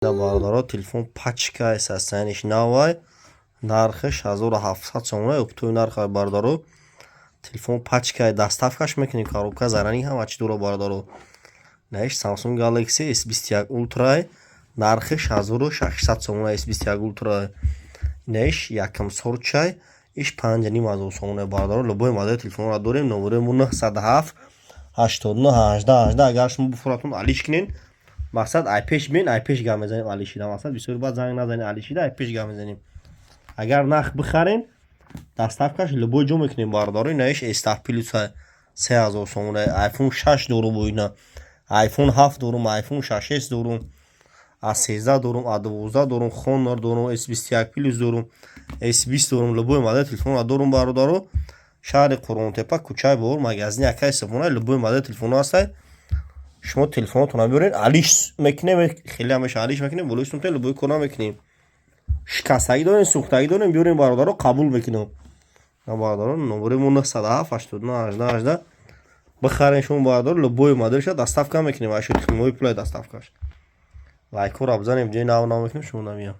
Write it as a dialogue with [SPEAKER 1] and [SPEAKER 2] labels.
[SPEAKER 1] Бародаро, телефон пачка, состояние ш навай, нархаш 1700 сомона, оптовый нарх, бародаро. Телефон пачка, доставка ш мекунем, коробка зарани, ҳама чӣ дора, бародаро. Наиш Samsung Galaxy S21 Ultra, нархаш 1600 сомона, S21 Ultra. Наиш якам сорчай, иш 5500 сомона, бародаро. Любой модели телефонро дорем, номерои мо 907 89 18 18. Агар шумо буфуратон, алиш кунен, мақсад, ай пеш бин, ай пеш гап мезанем. Алишида, мақсад, бисёр баъд занг назанем, алишида ай пеш гап мезанем. Агар нах бихарен, доставка ш любой ҷо мекунем, бародаро. Инаиш S7 Plus, 3000 сомона. iPhone 6 дорум, бо ина iPhone 7 дорум, iPhone 6s дорум, A13 дорум, A12 дорум, Honor дорум, S21 Plus дорум, S20 дорум, любой модели телефонро дорум, бародаро. Шаҳри Қурғонтепа, кӯчаи Бовур, магазини акаи Сифона, любой модели телефонҳо ҳастай. Шумо телефонотонро биёред, алиш мекунем, хеле ҳамеша алиш мекунем, болои сумта любой кора мекунем. Шикастагӣ дорем, сӯхтагӣ дорем, биёрем, бародаро, қабул мекунем. Бародаро, номерои мо 907 89 18 18. Бихарем шумо, бародаро, любой моделша доставка мекунем, ашо технологи пулай доставка ш. Лайкҳоро бизанем, ҷои нав нав мекунем, шумо намеям.